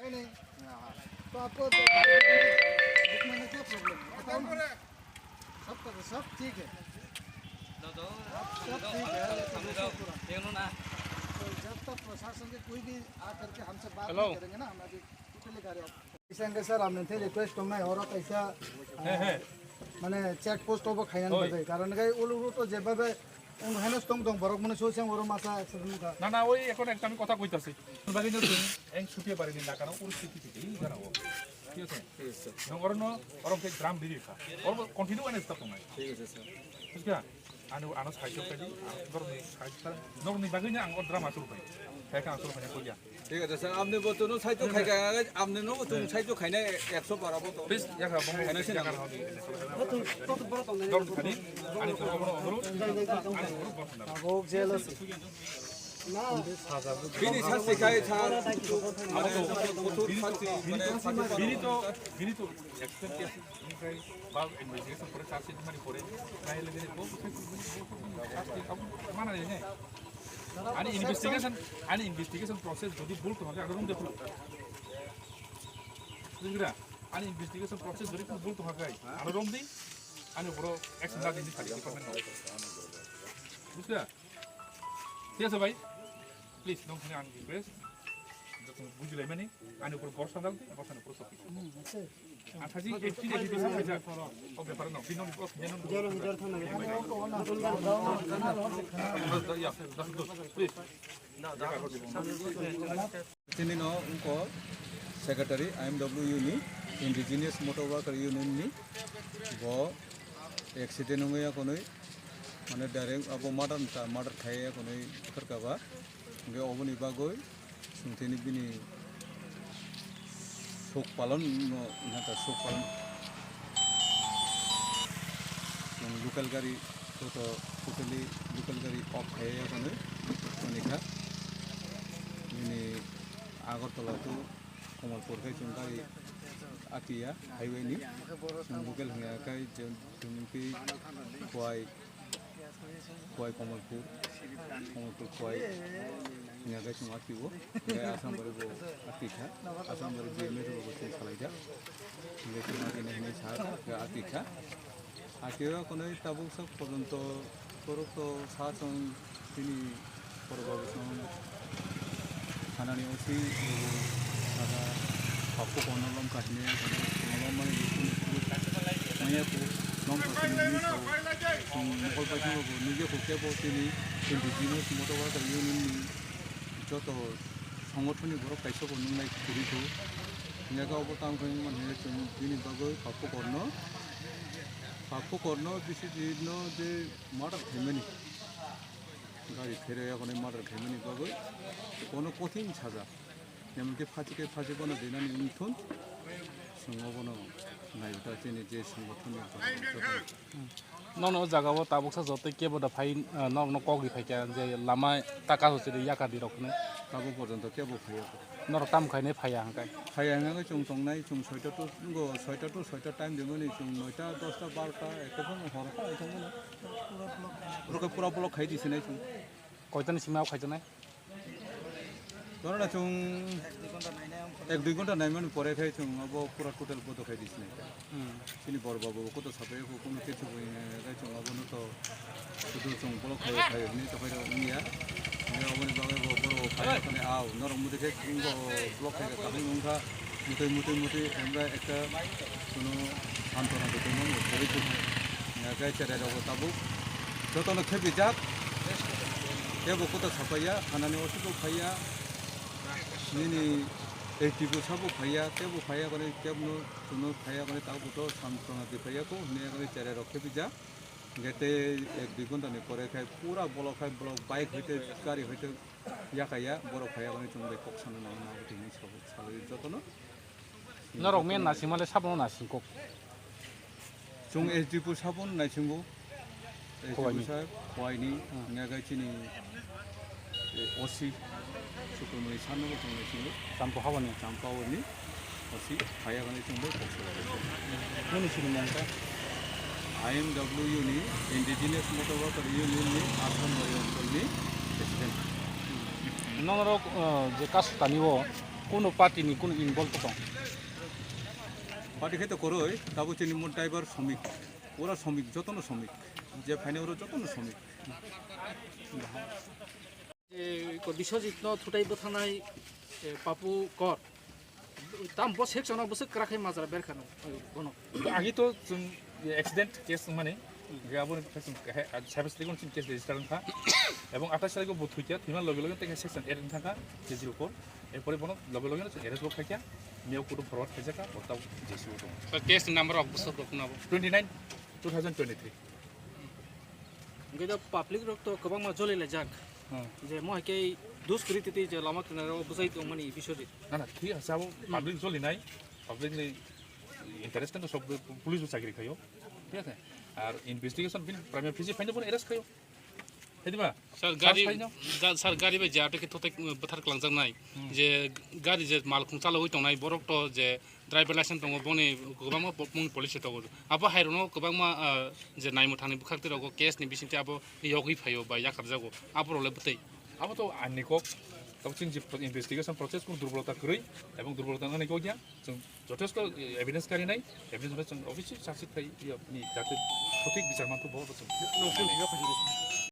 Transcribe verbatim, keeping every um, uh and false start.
नहीं, नहीं। हाँ, हाँ। तो आपको दिखने में क्या प्रॉब्लम है? बताओ ना। सब तो, सब ठीक है। आप सब ठीक है, तो देखो पूरा। तो जब तक प्रशासन के कोई भी आ करके हमसे बात हेलो। नहीं करेंगे ना, हम अभी टोटली गाड़ी आप संगे सर, हमने थे रिक्वेस्ट करना है और कैसा, अ, माने चेक पोस्ट ओबो खायान बजाय। कारण के उलु तो जेबाबे उन heinous tong tong borok mane soi sang oro masa accident ka. না, না, ওই এখন একটা আমি কথা কইতাছি। বাগিনো তুমি এই ছুটিয়ে পারিনি না, কারণ পরিস্থিতি থেকে এই জানাবো। ঠিক আছে? ঠিক আছে, স্যার। এবং ওরনো, ওরম কে ড্রাম বিড়ি খা। ওর কন্টিনিউ এনে স্টপ নাই। ঠিক আছে, স্যার। বুঝলা? Ano, ano side o khaidi, ano norokni side ta, norokni bagwi no ang o drama aswk bai. Khe khe aswk bai khuya. ঠিক আছে, স্যার, আপনি বর্তমানে সাহায্য খাই খাই, আপনি নব তুমি সাহায্য খাই না একশো বারো বর্তমানে। Please, yakha bong khaina sini yakha hodi. Norok thani, ani thani bono obruk, ani obruk bong khana. Tabuk jail o si. Bini sasti khai, sir, মানে, প্রচুর শাস্তি, মানে, bini to, bini to expensive. Omohai ba investigation pore charge sheet mani pore, nai lege bo, bo, bo, bo, bo, bo, bo, mana nai ne? Ani investigation, ani investigation process jodi bul tong khe, ano romdi. Bujigra? Ani investigation process jodi bul tong khe, ano romdi, ani boro action na dini thani department. Bujla? Thik ase bhai? Please, nong thani ang request. Joto bujilai mani, ani upor borsa dal, borsa ni upor sopi. Ang thasi eighty eighty percent khaisa. Okay, parang no, binong ko, binong ko. Dos, dos, ya, dos, dos, please. Tini no, ungko secretary I M W ni, Indigenous Motor Worker Union ni, bo accident wngwi ya konwi, mane direct abo murder ta, murder khai ya konwi, thwrkaba. Hingke oboni bagwi chwng tini bini suk palon no wngkha ta, suk palon. Chwng local gari joto totally local gari off khai ya phano toni kha. Bini Agartala to Kamalpur khai chwng gari atiya highway ni. Chwng local hingya khai chwng twi Khowai Khowai Kamalpur, Kamalpur Khowai, hingya khe chwng atio, hingke Asambari bo ati kha, Asambari B M S bo chwng salai kha, hingke chwng atini hinwi sa kha, ati kha. Atio konwi tabuk sak porjonto borok to sa chwng bini Borok babu chwng thanani O C rwgo, saka Papu Korno lom kahini, lom mani maya ku, lom kahini ni so, chwng mokol paisa rwgo, nugya ku kebo tini indigenous motor worker union ni joto songothon ni borok kaisa bo nungnai kwrwi kho. Hingya khe obo tamo khe wngmani chwng bini bagwi Papu Korno, Papu Korno bisi di no je murder khaimani. Gari pherwi yakhwni murder khaimani bagwi bono kothin saja. Emonki phachi khe phachi bono dinani wngthun, chwng obono naiyota chini je songothon ni. Nono o jaga o tabuksa jotoi kebo da phai, ah, norokno kok ri phaikha je lama ta kaso chiri yakar di rok hwnwi. Tabuk porjonto kebo phaiya. Norok tamo khainai phaiya hwnkhai? Phaiya hwnkhai chwng tongnai, chwng soita to, soita to soita time rimani, chwng noita, dosta, barota, ekta phano hor phano thangmani. Oro khe pura block khai di sinai chwng. Koitani simi o khaijaknai? Torona chwng ek dui ghonta naimani pore khai chwng abo pura total bodo khai di sinai. Hmm. Chini bor babu koto sapai ko kono kechu bo, eh, khai chwng abono to sudu chwng block khai khai ni to khai niya. Ni aboni bagwi bo boro khai khani au norok mudi khai chwng bo block khai ka kaham wngkha. Mutui mutui mutui emra ekta kuno santona de kuno mutui tu. Ya kai cherai rogo tabuk. Jotono khebijak. Kebo kuta sapaiya, khanani osudu phaiya. Nini ei tibu sabo phaiya, kebo phaiya kore, kebno kuno phaiya kore, tabuk to santona de phaiya ko, hini kore cherai rok khebijak. Gete ek dui ghonta ni pore khai pura block khai block bike hoite gari hoite yakaya borok phaiya kore chwng bai kok sano nang nang tini sabo salai jotono. Norok men naisingmale sabono naisingkuk. Chwng S D P sabono naisingo. Khowai ni. S D P sir, Khowai ni, hmm, hwnga khe chini, eh, O C, C Tumui sanno bo tongnai singo. Champa hawani. Champa hawani. Osi phaya gani chumbai koksa. Nini sini mangka. I M W ni Indigenous Motor Worker Union ni Assam Bari Anchol ni president. Nongrok, eh, je kasu tani o kuno party ni kuno involve tong? Party khe to koroi, tabo chini mo driver somik. Ora somik, jotono somik. Je phainai oro jotono somik. E, ko Biswajit no thutai bwthanai, e, Papu Kor. Tam bo section o bwswk kwrakhai majra berkha no, e, bono. Agi to chwng accident case mani, ga bo section, he, cyber state chwng case register wngkha. Ebong athais tarikh o bo thwikha, thwima loge loge tei section eight wngkha, K G O four. Erpore bono loge loge no chwng arrest bo khaikha, miyao court o forward khaijakha, o tau J C O tongo. Sir, case ni number of bwswk rok nabo? Twenty nine, two thousand twenty three. Hingke da public rok to kwbangma joli laijak. Hmm. Je mo hai khe duskriti tei je lama kinaro bwsai tongmani Biswajit. Na, na, thik asa bo public joli nai, public ni interest no sob police bo chakri khayo. Thik ase? Ar investigation bin prima facie phaino bono arrest khayo. Hai diba? Sir, gari, phaino? Ga-, sir, gari bai je ato khe thotai, uh, bwthar klangjak nai. Hmm. Je gari je malkhung chalogwi tongnai borok to je driver license tongo, boni kwbangma po-, mung police tongo. Abo hai rokno kwbangma, ah, je naimwthangni bwkhak tei rogo case ni bisingtwi abo yogwi phaio ba yakarjago. Abo rok le bwtwi. Abo to ani kok, tabo chini je investigation process kunu durbolota kwrwi, ebong durbolota wngni kok ya, chwng jothesto evidence kari nai, evidence hwnwi chwng obviously charge sheet khai ya ni jate sothik bichar manthu bo chwng. Nong phone khe khaidi.